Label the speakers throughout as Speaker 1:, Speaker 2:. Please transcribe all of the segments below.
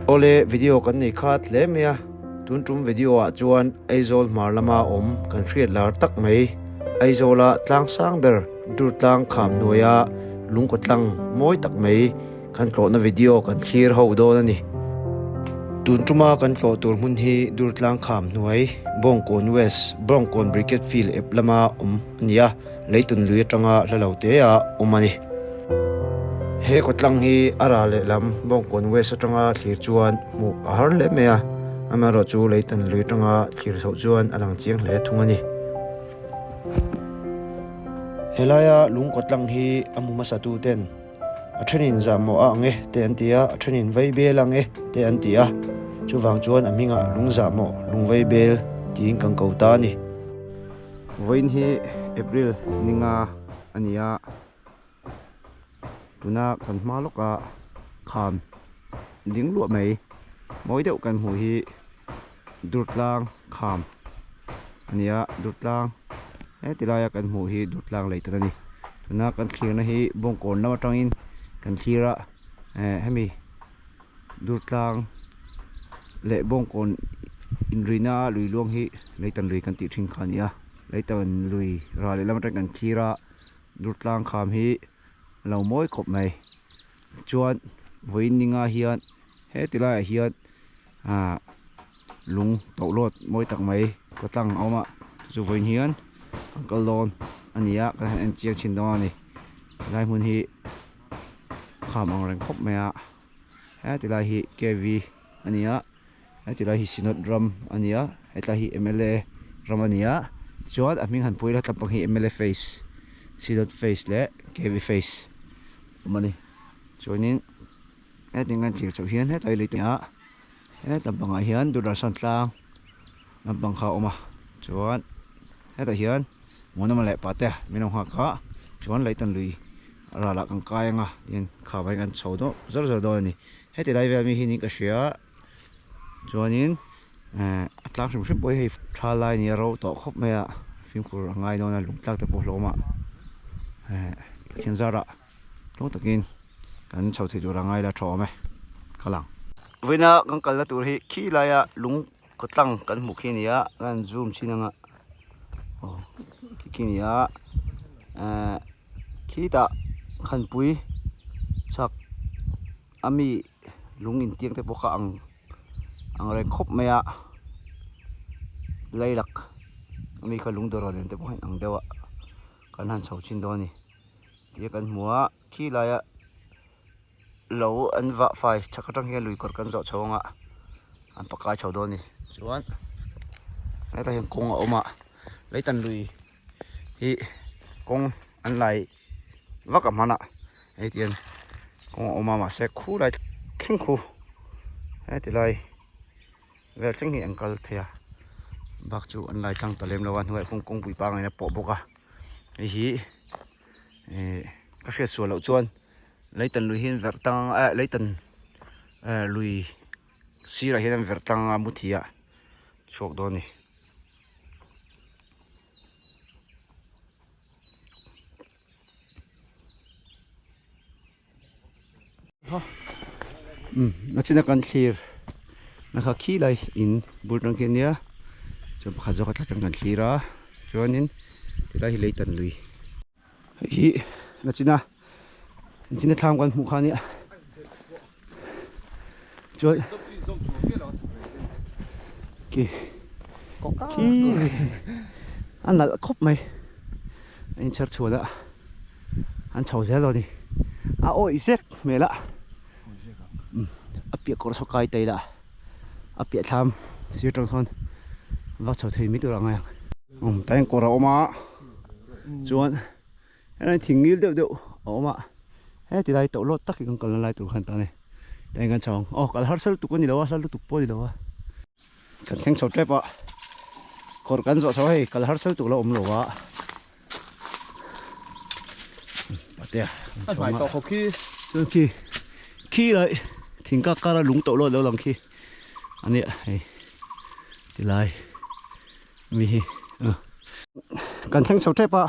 Speaker 1: Awle, video kan nei khat hle mai a, tun tum video ah chuan Aizawl hmar lama awm kan hriat lar tak mai. Aizawla tlang sang ber Durtlang kham hnuaia lungkaw tlang mawi tak mai kan tlawhna video kan thlir ho dawn a ni. Tun tuma kan tlawh tur hmun hi Durtlang kham hnuai Bawngkawn West, Bawngkawn Brigade Field ep lama awm a ni a, Leitun lui atanga hla lo te a awm a ni. He kawtlang hi a ral lehlam Bawngkawn West atanga thlir chuan hmuh a har hle mai a, amaherawhchu Leitan lui atanga thlir chhoh chuan a lang chiang hle thung a ni. Helaia lung kawtlang hi a hmu hmasa tu ten a thenin zahmawh a ang e te an ti a, a thenin vaibel ang e te an ti a, chuvang chuan a hmingah lung zahmawh lung vaibel tiin kan ko ta a ni. Vawiin hi April ninga a ni a, tuna kan hma lawka kham ding luah mai mawi deuh kan hmuh hi Durtlang kham a ni a, Durtlang heti laia kan hmuh hi Durtlang lei tak a ni. Tuna kan thlirna hi Bawngkawn lam atangin kan thlir a, eh hemi Durtlang leh Bawngkawn inrina lui luang hi Leitan lui kan tih thin kha a ni a, Leitan lui ral lehlam atangin kan thlir a. Durtlang kham hi a lo mawi khawp mai chuan vawiin ninga hian heti laiah hian ah lung toh lawt mawi tak mai kawtlang a awm a chu vawiin hian an kal dawn a ni a kan han en chiang thin dawn a ni helai hmun hi kham ang reng khawp mai a heti lai hi K V a ni a. Heti lai hi Synod ram a ni a, hetlai hi mla ram a ni a, tichuan a hming han pui ila tlampang hi mla face, Synod face leh KV face awm a ni. Chuanin heti kan thlir chhoh hian hetlai lui te ah he tlampangah hian Doordarshan tlang lampang kha a awm a, chuan hetah hian Muanawma leh Patea min lo nghak a, chuan Leitan lui ralah kan kai ang a, tin kha vaiin kan chho deuh zawr zawr dawn a ni. Heti lai vel mi hi niin ka hria. Chuanin eh a tlang hrim hrim pawh hi hei tha lai a ni a ro tawh khawp mai a fimkhur a ngai dawn a lung tlak te pawh hlawm a eh Pathian zarah tluang takin kan chho thei tur a ngai la tha awm e ka lang. Vawiina kan kalna tur hi khi laia lung kawtlang kan hmuh khi a ni a kan zoom chin anga aw khi khi a ni a eh khitah khanpui chhak. A mi lung intiang te pawh kha ang ang reng khawp mai a leilak a mi kha lung dawr nen te pawh hian ang deuh a kan han chho chhin dawn a ni tia kan hmu a khi laia lo an vah fai chhak atang hian lui kawr kan zawh chho ang a an pakai chho dawn a ni chuan hetah hian kawng a awm a leitan lui hi kawng an lai vak a hman a hei tihian kawng a awm a mahse khu lai thleng khu heti lai vel thleng hi an kal thei a bak chu an lai tlang ta lem lo a hnuaiah kawng kawngpui pangngai a pawh bawk a hei hi ihh ka hriat sual loh chuan leitan lui hi an verh tang eh leitan eh lui sirah hian an verh tlang a muthi ah chhuak dawn a ni. A china kan thlir na kha khi lai in bul tang khi ania chuan pakhat zawk a tla tang kan thlir a chuanin tilai hi lei tan lui hei hi a china a china thlam kan hmuh kha ania chuan khi khi a nalh khawp mai a inchher chhuan a an chho zel dawn a ni a awih zek hmel a a piah kawr saw kai ta ila a piah thlam sir tang sawn vak chho thei mai tur a ngai ang. Umm tah hian kawr a awm a chuan helai thing ngil deuh deuh a awm a heti lai tawh lawt tak hi kan kalna lai tur khan ta a ni tah hian kan chho ang aw kal harsa lutuk a ni lo a hla lutuk pawh a ni lo a kan thleng chho tep a kawr kan zawh chho a hei kal harsa lutuk la awm lo a patea
Speaker 2: a hmai tawh khawp khi
Speaker 1: chuan khi khi lai thing kak kara lung tawh lawt lo lang khi a nia hei tilai mi hi kan thleng chho tep a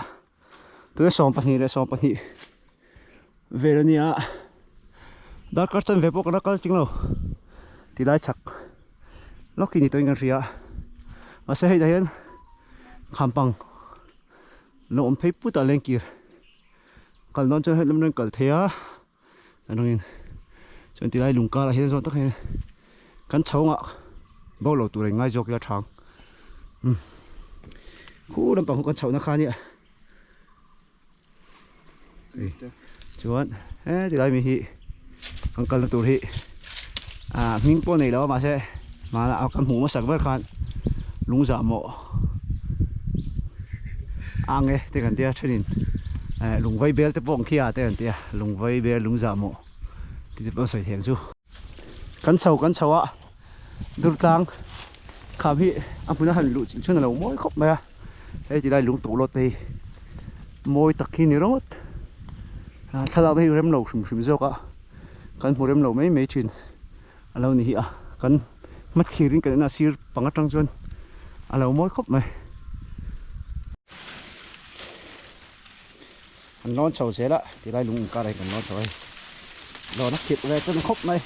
Speaker 1: tuna 12 leh 12 vel a nia darkar chanve pawh ka la kal ting lo. Tilai chhak lawk hi ni tawhin kan hria a mahse hei tah hian khampang lo awm phei put a lengkir kal dawn chuan hetlai lam kal thei a chuan chuan tilai lung karah hian zawn tak hian kan chho ngah bo lo tur a inngai zawk ila thang umm khu lampang khu kan chhohna kha ania chuan he tilai mi hi kan kalna tur hi ah hming pawh nei lo a mahse hmanah kan hmuh hmasak ber khan lungzah mawh ang e te kan tia thenin eh lungvai bel te pawh ang khi a te kan tia lungvai bel lungzah mawh tih te pawh an sawi thei ang chu. Kan chho kan chho a Durtlang kham hi a hmun a han luh chilh chuan a lo mawi khawp mai a hei ti lai lung tawh lawt te hi mawi tak hi ni ringawt ah thlalak te hi rem lo hrim hrim zawk a kan hmu rem lo mai mai thin a lo ni hi a kan hmathlir in kan en a sir pang atang chuan a lo mawi khawp mai. An lawn chho zel a tilai lung inkar ah hian kan lawn chho a hei lawn a khirh ve tan khawp mai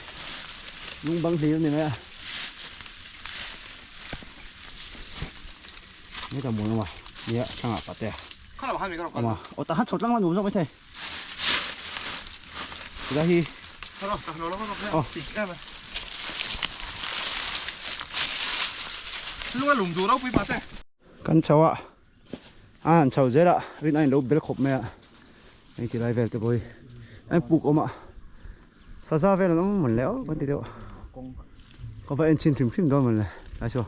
Speaker 1: lung bang hlir a ni mai a heta mawn awm a nia thlang ah pate a awm a aw tah khan chho tlang la nuam zawk maithei tilai hi aw kan chho a. A han chho zel a rin a inlo bel khawp mai a hei ti lai vel te pawh hi a inpuk awm a saza vel an awm mawn le aw kan ti deuh ka va en chhin hrim hrim dawn mawn le tlai saw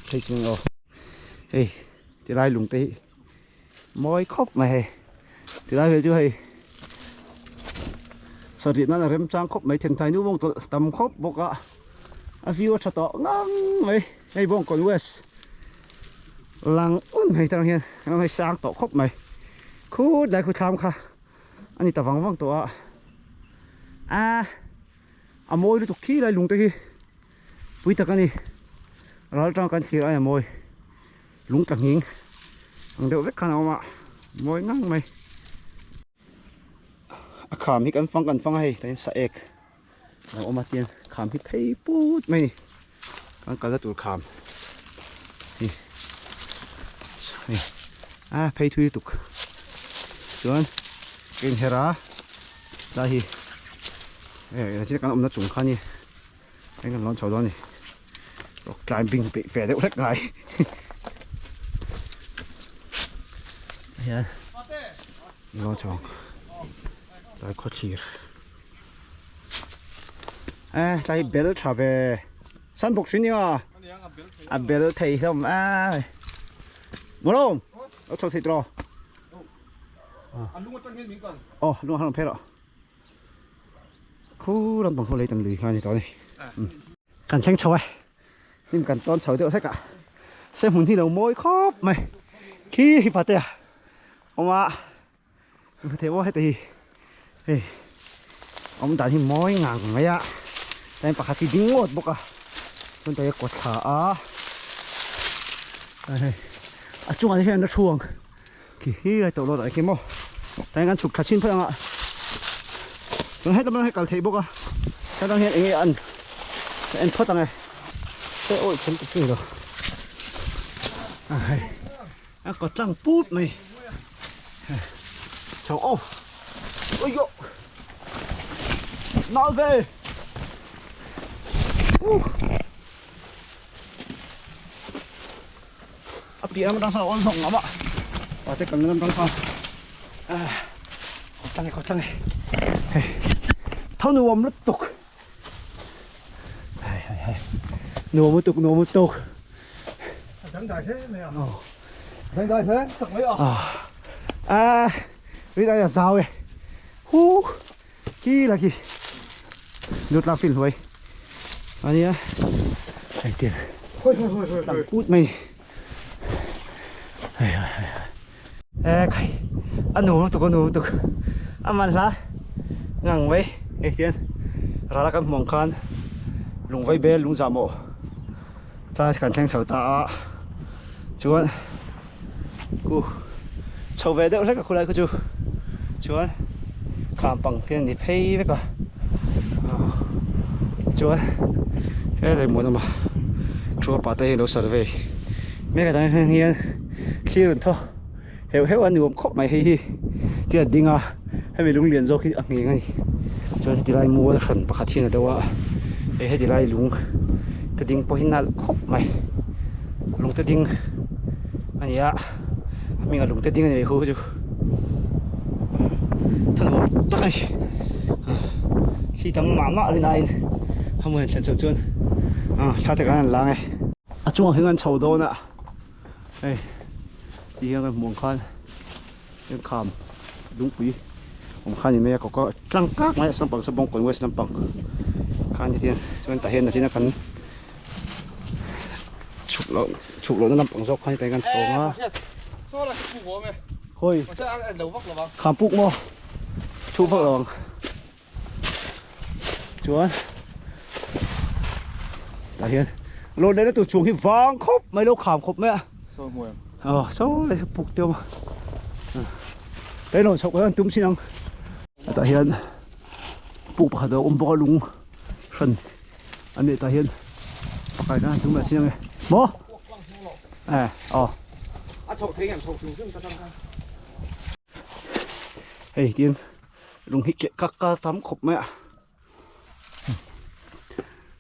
Speaker 1: hei chu aw hei ti lai lung te hi mawi khawp mai hei ti lai vel chu hei sarih nan a remchang khawp mai themthai nu bawng tawlh tam khawp bawk a a view a tha tawh ngang mai hei bawngkawn west. Lang un hei tang hian ram hei sang tawh khawp mai khut lai khu thlam kha a ni ta vang vang tawh a a a mawi lutuk khi lai lung te hi pui tak a ni ral tang kan thlir aia mawi lung tla nghing ang deuh vek khan a awm a mawi ngang mai a kham hi kan fang kan fang a hei tah hian sa ek a awm a tian kham hi phei put mai a ni kan kalna tur kham hi hei a phei thui lutuk chuan ka inher a tlai hi eh kan awmna chung kha a ni hei kan lawn chho dawn a ni rock climbing peih ve deuh hlek ngai hian lawn chho ang tlai khawthlir. Eh, tlai bel tha ve. San bawk hrin nia. A bel thei hlawm a. Molom. Lo chho thei tro. Oh, lung han phei ro. Khu lam pang khu lei tam lui kha ni to ni. Kan thleng chho e. Hnim kan tawn chho deuh hlek a. Se hmun hi lo mawi khawp mai. Khi hi pate a. Awma Hmu aw heti hi hei awm dan hi mawi ngang mai a chuan pakhat hi ding ngawt bawk a chuan tawih a kaw thla a hei a chungah te hian a thu ang khi hi lai tawh lawt ah khi maw chuan kan chhuk thla chhin phawt ang a chuan hetlai lamah hian kal theih bawk a hetlai hian enge an en phawt ang e se awi chhem ta chu ni lo a hei. A kaw tlang put mai chho aw ui yo nal ve uh a piah lam atang sawn a awn hlawk ngam a pa te kalna lam atang khan ah kaw tlang e kaw tlang e hei tho nuam lutuk hei hei hei nuam lutuk nuam lutuk
Speaker 2: a dangdai hle mai a dangdai hle tak mai a
Speaker 1: a rit ai a zau e hu khi là khi nút lang phim hnuai ania hei tiền tlang cút mai hei hei hei e khai a nuam lutuk a nuam lutuk a man hla ngang mai hei hian rala kan hmuh ang khan lungvai bel lung zah mawh tlai kan thleng chho ta a chuan khu chho ve deuh hlek a khulai khu chu chuan kham pang te an ni phei vek a chuan. Helai hmuhnawm a thu pa te hi lo survey mek atang hian thlir an thaw heuh heuh a nuam khawp mai hei hi ti a ding a hemi lung lian zawk hi a ngheng a ni chuan heti lai mual hran pakhat hian a do a hei heti lai lung te ding pawh hi nalh khawp mai lung te ding a ni a a hming ah lung te ding a ni mai khu chu thanuam tak a ni thli tam mah mah rin aiin a hmun an thlen chhoh chuan thla te kan han lang e a chungah hian an chho dawn a hei ti hian kan hmuh ang khan heng kham lungpui awm kha a ni mai a kawka tlang kak mai a sampang saw bawngkawn west lampang khan ti hian chuan tah hian nachina kan chhuk loh chhuk lohna lampang zawk khan hetiang hian kan chho ang a hawi kham puk maw chhuk vak lo ang chuan tah hian lawr lehna tur chhung hi vang khawp mai lo kham khawp mai a aw saw lai puk te awm a kainawn chhoh kan tum chin ang tah hian puk pakhat a awm bawk a lung hran a nih tah hian pakhat kan han tum leh chin ang e maw e aw
Speaker 2: a chhoh thei em chhoh hrim hrim ta tang khan
Speaker 1: hei tin Lung hi keh kak kal tam khawp mai a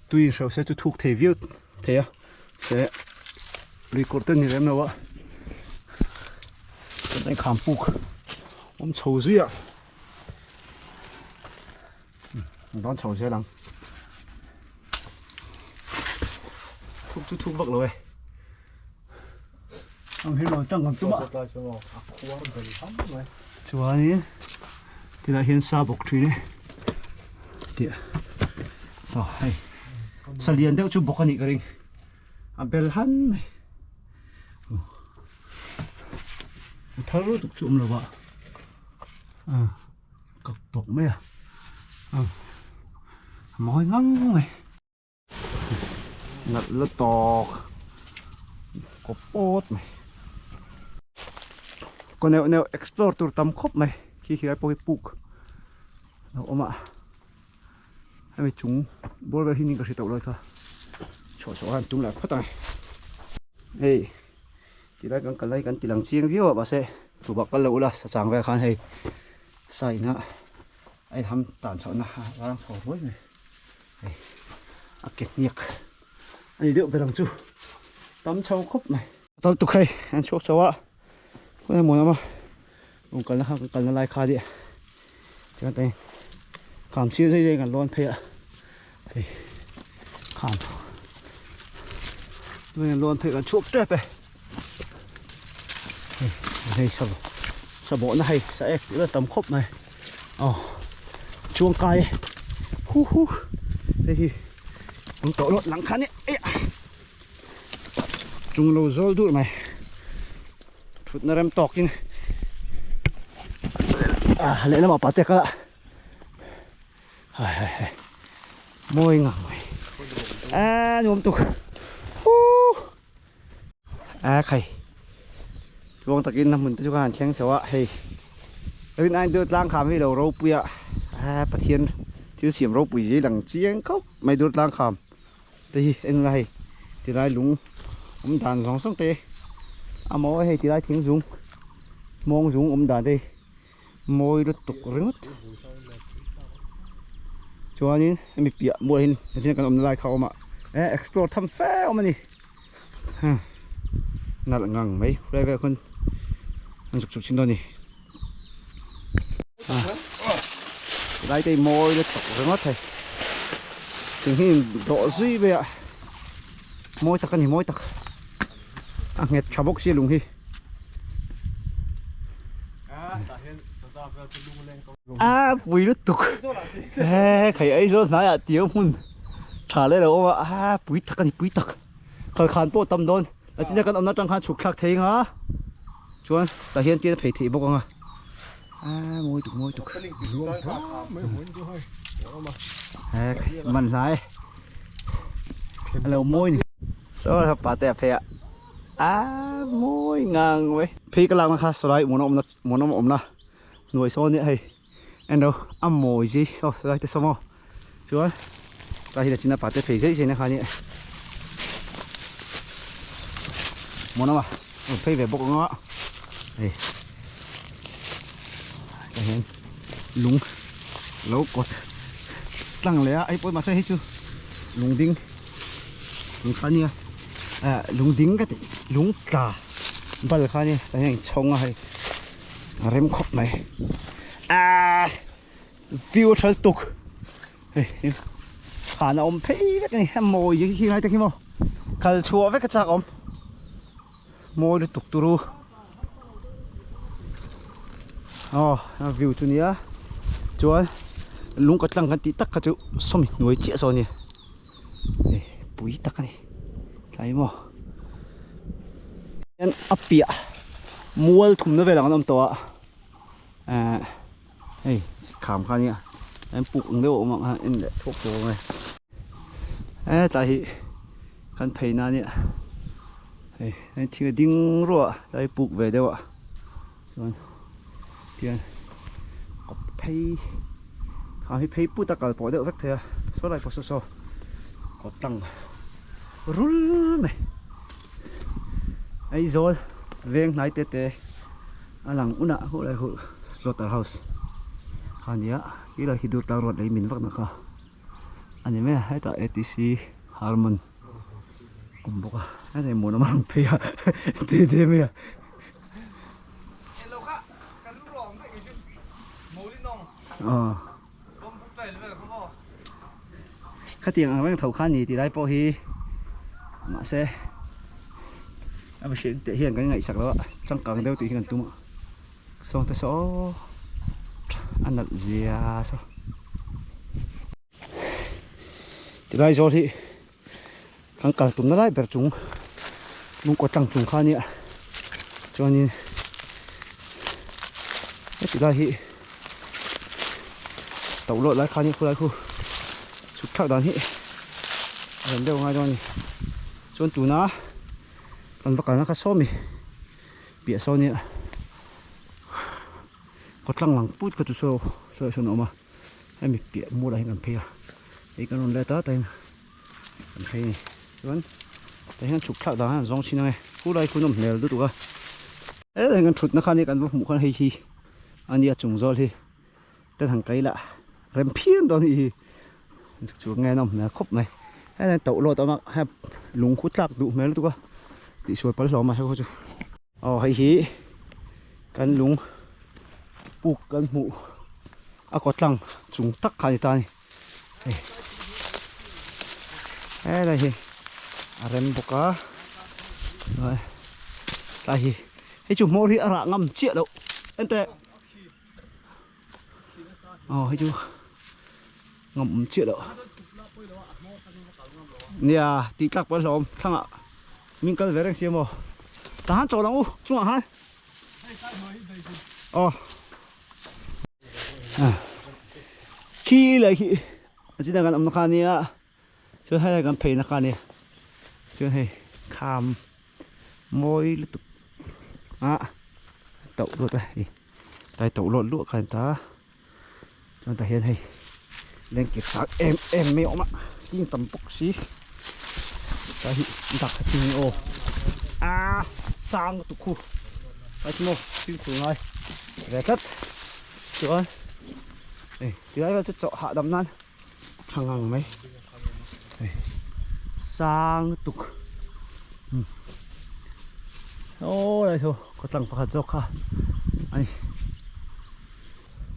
Speaker 1: tui hreuh se chu thuk thei viau thei a se lui kawr te ni lem lo a chuan a kham puk awm chho zui a dawn chho zel ang thuk chu thuk vak lo e. Ang hi rawn tang ang tum a. Chuanin tilai hian sa bawk thin e. Tih so hei sa lian deuh chu bawk a nih ka ring. A bel han mai. A thar lutuk chu awm lo a. Kak bawk mai a. A mawi ngang mai. Nalh la tawk kawp pawt mai kaw neuh neuh explore tur tam khawp mai khi khi lai pawh hi puk a lo awm a hemi chung bawr vel hi ni ka hre tawh lo kha chhuah chhuah khan tum lah phawt ang hei tilai kan kal lai kan ti lang chiang viau a mahse tubah kal lo ula sachang vel khan hei sa ina a inham tan chhohna a rang chho ruai mai. Hei a ke hniak a ni deuh ber ang chu tam chho khawp mai. Tal tuk hei an chhuak chho a khawi emaw lama rawn kalna kha kan kalna lai kha nia chuan teng kham sir zai zai kan lawn phei a hei kham kan lawn phei kan chhuak tep e hei hei sa sa bawhna hei sa ek tih la tam khawp mai. Aw chuang kai e hu hu hei hi an tawh lawt lang khan e eia chung lo zawl dur mai thutna rem tawkin ah lehlamah pate kal a hai hai hai mawi ngang mai a nuam tuk hu A khai tluang takin a hmun te chu ka han thleng chho a hei rin ain dur tlang kham hi lo ropui a a Pathian thil siam ropui zia lang chiang khawp mai dur tlang kham te hi eng la hei tilai lung awm dan zawng zawng te a mawi hei tilai thing zung hmawng zung awm dan te hi mawi lutuk ringawt chuanin hemi piah bulah hian engtin kan awmna lai kha a awm a eh explore tham fe a awm a ni nalh ngang mai khulai velah khawn an zuk chuk thin dawn a ni tilai te hi mawi lutuk ringawt hei thing hi dawh zui mai a mawi tak a ni mawi tak a nghet tha bawk sia lung hi. A pui lutuk he khai Aizawl hnaiah tiang hmun tha leh lo awm a a pui tak a ni pui tak khal khan pawh tam dawn a china kan awmna atang khan chhuk thlak thei anga chuan tah hian tia phei theih bawk anga a mawi tuk mawi tuk he man hlai a lo mawi ni saw pa te a phei a. A mawi ngang mai. Phei ka lakna kha sawlai muanawm awmna muanawm awmna hnuai sawn nia hei en ro a mawi zui saw sawlai te saw maw chuan Tlai hi nachina pate phei zai zai na kha nia. Muanawma rawn phei ve bawk ang a. Hei tah hian lung lo kawt tlang leh a hei pawh mahse hei chu lung ding lung kha nia ah lung ding ka tih lung tla bal kha nia tah hian inchhawng a hei a rem khawp mai ah view a thal tuk hei khan a awm phei vek a ni a mawi hi ngai te khi maw kal chhuah vek a chak awm mawi lutuk turu aw a view chu nia chuan lung ka tlang kan tih tak kha chu sawmi hnuai chiah saw a ni hei pui tak a ni tlai maw hian a piah mual thumna velah an awm tawh a eh hei kham kha nia an puk ang deuh a awm ang a en leh thuak thuak ang e hetlai hi kan phei na nia hei hei thing a ding ruah a tlai puk ve deuh a chuan tian kawt phei kham hi phei put a kal pawh deuh vek thei a saw lai pawh saw saw kawt tlang rul mai Aizawl veng hnai te te. A lang unah huh lai huh slaughter house kha a nia khi lai khi Durtlang road lei min vak na kha a ni mai a hetah A T C Harmon awm bawk a hetah hi muan awm ang phei a te te mai a. Khatiang ang reng tho kha ni tih lai pawh hi mahse a mihring te hian kan ngaihsak lo a changkang deuh tih hi kan tum a sawng te saw a nalh zia saw tilai zawl hi kan kal tumna lai ber chung lungkaw tlang chung kha ania chuanin heti lai hi toh lawt lai kha ania khulai khu chhuk thlak dan hi a rawn deuh ngai dawn a ni chuan tuna kan va kalna kha sawmi piah sawn nia kaw tlang lang put kha chu saw saw sawn a awm a hemi piah mualah hian kan phei a hei kan rawn let a tah hian kan phei a ni chuan tah hian chhuk thlak dan hian an zawng chhin ang e khulai khu nawm hmel lutuk a helai kan thutna khan kan va hmuh khan hei hi a nia chung zawl hi ten han kai lah rem phian dawn a nih hi chu nge nawm hmel khawp mai helai toh lawt a awm a hei lung khu tlak duh hmel lutuk a tihsual pal hlawm a hei chu aw hei hi kan lung puk kan hmuh a kaw tlang chung tak kha a ni ta a ni hei helai hi a rem bawk a tlai hi hei chu hmawr hi a rah ngam chiah loh enteh aw hei chu ngam awm chiah loh nia tih tlak pawh a hlawm thlangah min kal ve reng si maw tah han chawl ang u chungah khan aw khi leh khi a chinah kan awm na kha nia chuan helai kan phei na kha nia chuan hei kham mawi lutuk a toh luat a hei tlai toh luat luah kha a ni ta chuan tah hian hei lengkir sang em em mai a awm a hling tam bawk si tlai hi dak kha thing aw a sang lutuk khu tlai chu maw fimkhur ngai ve tlat chuan hei tilai vel chu chawh hahdam nan tha ngang mai hei sang lutuk umm aw lai saw khawtlang pakhat zawk kha a ni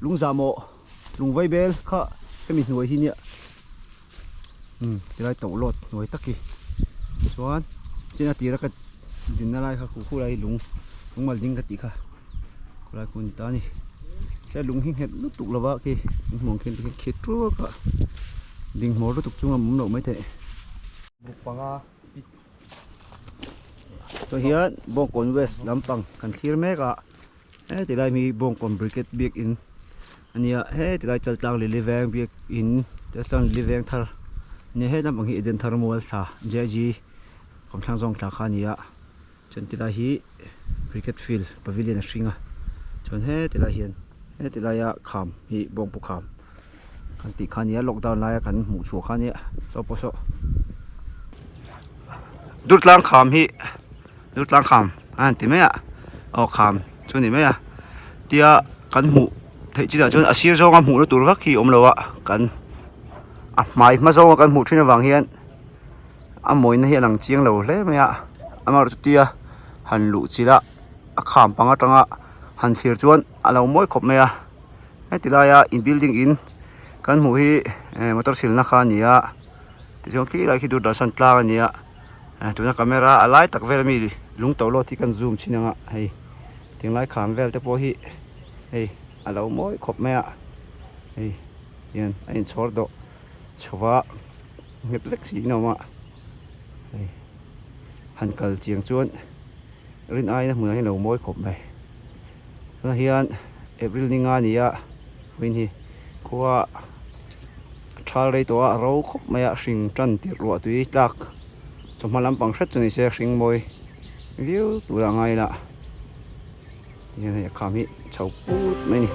Speaker 1: lungzah maw lung vai bel kha hemi hnuai hi nia umm tilai toh lawt hnuai tak hi chuan china tira ka dinna lai kha khu khulai lung lung mal ding ka tih kha khulai khu a ni ta a ni he lung hi nghet lutuk lova khi hmuh ang khian tikhian khit ruak a ding hmawr lutuk chunga awm loh maithei
Speaker 2: buk panga pit
Speaker 1: tah hian bawngkawn west lampang kan thlir mek a heti lai hi bawngkawn brigade biakin a nia heti lai chaltlang lili veng biakin chaltlang lili veng thar a nia he lampang hi eden thar mual thla j g kawmthlang zawng thla kha a ni a. Chuan ti lai hi cricket field pavilion a hring a chuan heti lai hian heti laia kham hi bawngpu kham. Kan tih kha nia lockdown laia kan hmuh chhuah kha nia saw pawh saw Durtlang kham hi Durtlang kham a han ti mai a aw kham chu a ni mai a tia kan hmuh theih chinah chuan a sir zawnga hmuhna tur vak hi a awm lo a kan a hmai hma zawnga kan hmuh thin avang hian a mawina hi a lang chiang lo hle mai a amaherawhchu chutia han luh chilh a a kham pang atanga han thlir chuan a lo mawi khawp mai a. Heti laia in building in kan hmuh hi eh motor silna kha a ni a tichuan khi lai khi doordarshan tlang a ni a eh tuna camera a lai tak vel ami lung to lawt hi kan zoom chhin ang a hei tinglai kham vel te pawh hi hei a lo mawi khawp mai a hei hian a inchhawr dawh chho va nghet vek siin a awm a hei han kal chiang chuan rin aiin a hmunah hian a lo mawi khawp mai. Tunah hian April ni nga a ni a vawiin hi khua a thal rei tawh a a ro khawp mai a hring tan tirh ruah tui tlak chawhma lampang hret chu ni se hring mawi viau tur a ngai la tihian hei a kham hi chho put mai a ni.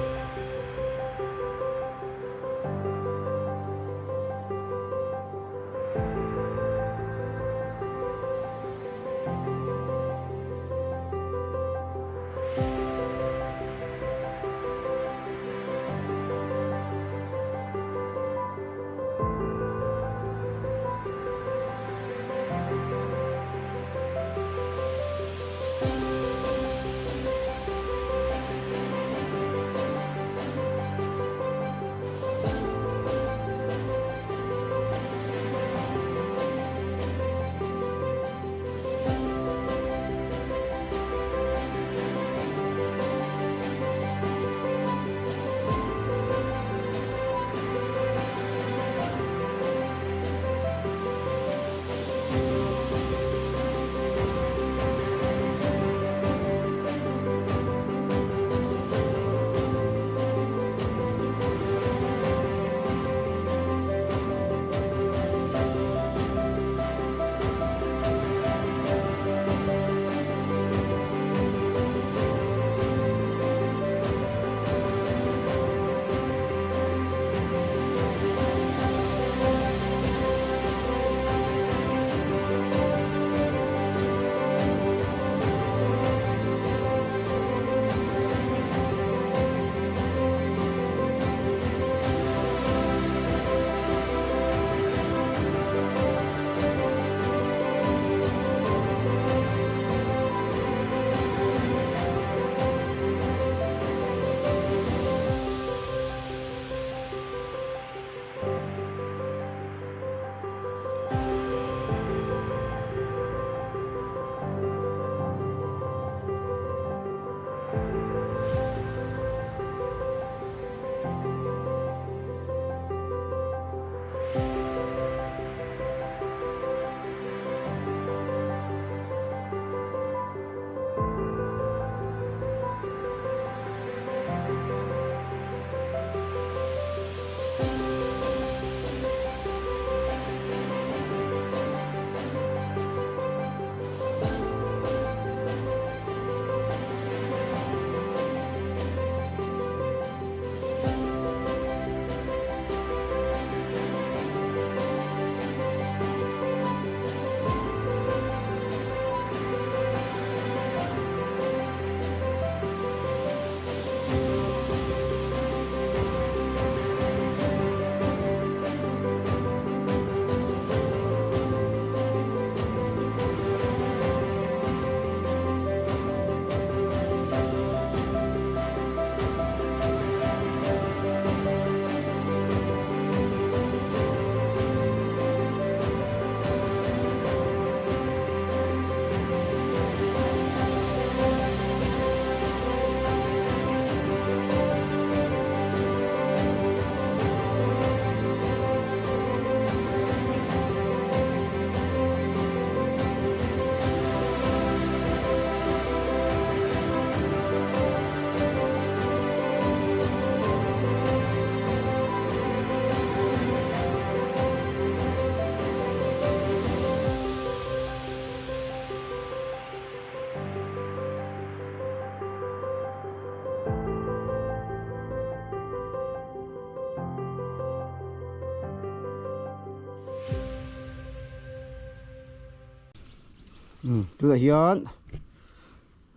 Speaker 1: Umm tunah hian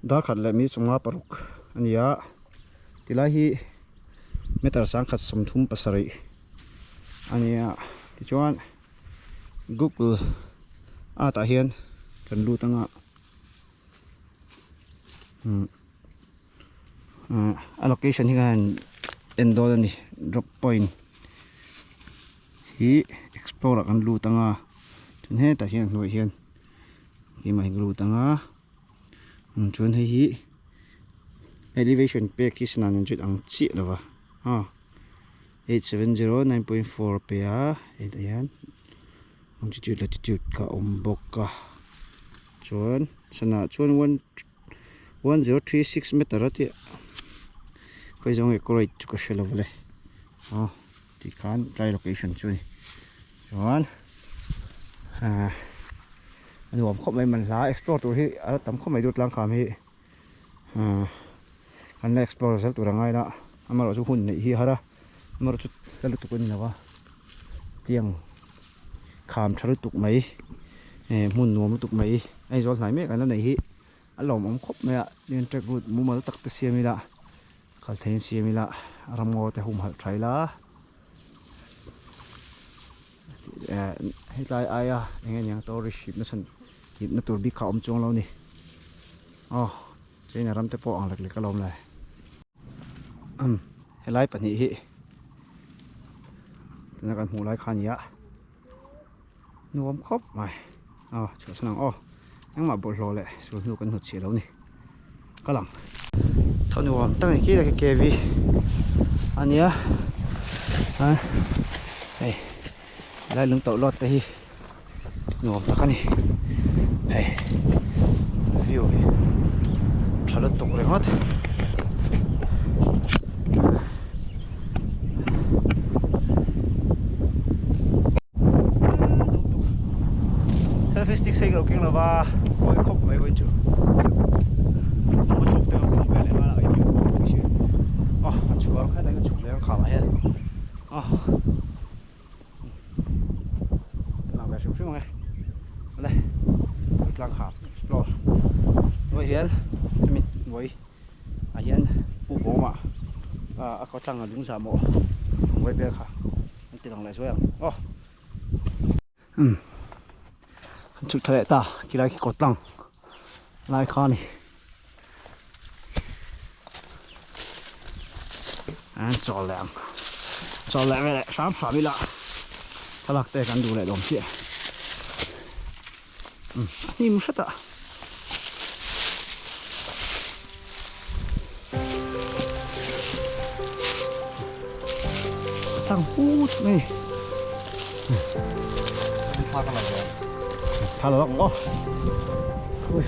Speaker 1: dar khat leh mi sawmnga paruk a ni a tilai hi meter sangkhat 37 a ni a tichuan google earth ah hian kan lut anga umm a location hi khan en dawn a ni drop point hi explore ah kan lut anga chuan hetah hian a hnuaiah hian keimah hi ka lut anga. Chuan hei hi elevation pek hi sana nen chuan ang chiah lo va aw 870 9.4 a pe a hetah hian longitude latitude kha a awm bawk a chuan sana ah chuan one 1036 meter a tih khawi zawng nge accurate chu ka hre lo vale aw tikhan tlai location chu a ni chuan ahh. A nuam khawp mai man hla explore tur hi a la tam khawp mai Durtlang kham hi ahh kan la explore zel tur a ngai la amaherawh chu hun neih hi a har a amaherawh chu hla lutuk a ni lo va tiang kham tha lutuk mai eh hmun nuam lutuk mai Aizawl hnai mek an la neih hi a lawmawm khawp mai a tin track route mumal tak te siam ila kal theiin siam ila ramngaw te humhalh tha ila. Eh hetlai aia eng nge niang tourist hipna chhan hipna tur bik kha a awm chuang lo a ni aw china ram te pawh ang lek lek a lawm le umm helai pahnih hi tuna kan hmuh lai kha a ni a nuam khawp mai aw chhuahsan ang aw engmah bawlhhlawh leh sul hnu kan hnut chhiah lo a ni ka lang thaw nuam tak a ni khi khi KV a nia a hei helai lung tawlh lawt te hi nuam tak a ni hei view hi tha lutuk ringawt. Selfie stick sei ka lo keng lo va pawi khawp mai vawiin chu a thawk te ka khum ve leh nghal a ei tui si aw a chhuang khat a ka chhuk leh ang kham ah hian aw ka lang ve hrim hrim ang e awle tlang kham explore hnuai hian hemi hnuai ah hian pu bawm ah a kawt tlang a lung zah mawh hnuai vel kha. An ti lang leh zuai ang aw. Umm an chhuk thla leh ta khilai khi kawt tlang lai kha a ni. An chawl leh ang chawl leh veleh hram hram ila thlalak te kan duh leh dawm chiah. Umm a hnim hret a. A tlang put mai.
Speaker 2: Thla ka la ve.
Speaker 1: Thla la lawk ang aw. Ui.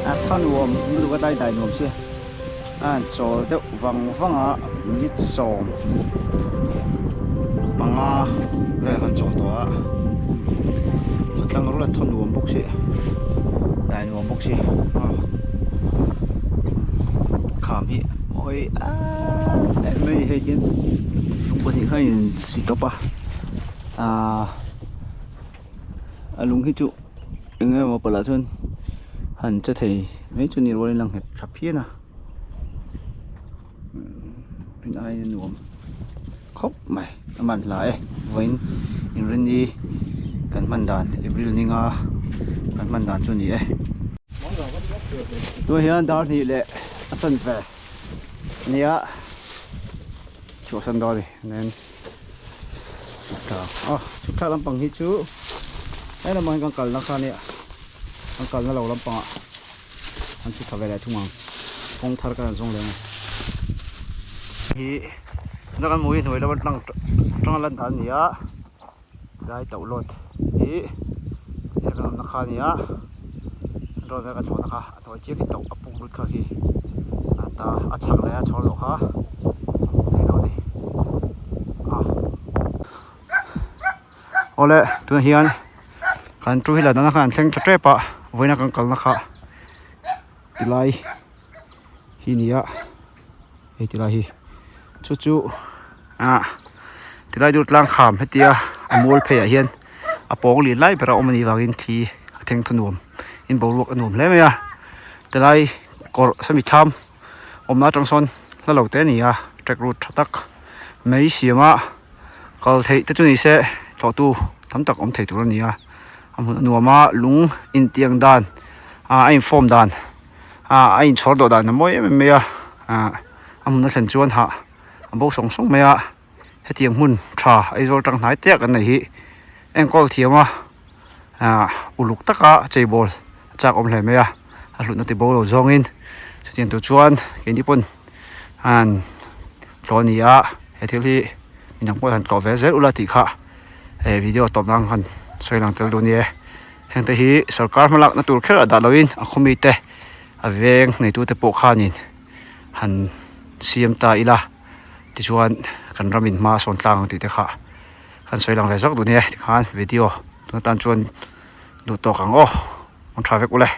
Speaker 1: A tha nuam lutuk a dai dai nuam si a han chawl deuh vang vang a minute 15 vel kan chawl tawh a. Khawtlang rual a thaw nuam bawk si dai nuam bawk si kham hi mawi em em mai hei hian lung pahnih kha a in si tawp a ahh a lung hi chu eng emaw palh ah chuan han che thei mai chu ni rualin a nghet tha phian a. Rin aiin a nuam khawp mai a man hla e vawiin inrinni kan hman dan April ni nga kan hman dan chu a ni e. Tunah hian dar hnih leh a chanve nia chhuahsan dawn a ni then chhuk thla lampang hi chu he lamah hian kan kalna kha ania kan kalna lo lampangah. An chhu tha ve leh thung ang kawng thar ka rawn zawng leh ang hi tuna kan hmuh hi hnuai lama tlang tanga lan dan a ni a tilai tauh lawt hi he kan awmna kha a ni a drone vel kan thlawhna kha a hnuai chiang hi tauh a puk lut kha khi a ta a chhak leh a chhawr loh kha a hmuh theih loh a ni a awle tunah hian. Kan two wheeler dang kha an thleng tha tep a vawiina kan kalna kha tilai hi a ni a hei tilai hi chu chu ah tilai dur tlang kham hetia a mual phei ah hian a pawng lih lai ber a awm a nih vangin thli a thleng tha nuam in boruak a nuam hle mai a tilai kawr sawmi thlam awmna atang sawn hla lo te a ni a track route tha tak mai siam a. Kal theih te chu ni se tlawhtu tam tak awm thei tur a ni a a hmun a nuam a lung intiang dan ah a in form dan ah a inchhawr dawh dan a mawi em em mai a ah a hmun a thlen chuan hah a bo sawng sawng mai a hetiang hmun tha Aizawl tang hnai te ah kan nei hi enkawl thiam a ah uluk taka cheibawl a chak awm hle mai a a hlutna ti bo lo zawngin chutiang tur chuan keini pawn an tlawh a ni a he thil hi midang pawh hian tlawh ve zel ula tih kha he video tawp nan khan sawi lang tel duh a ni e heng te hi sorkar hma lakna tur kher ah dah loin a khaw mite a veng neitu te pawh khanin han siam ta ila tichuan kan ramin hma a sawn tlang ang tih te kha kan sawi lang ve zawk duh a ni e tikhan video tuna tan chuan duh tawk ang aw an tha vek ule.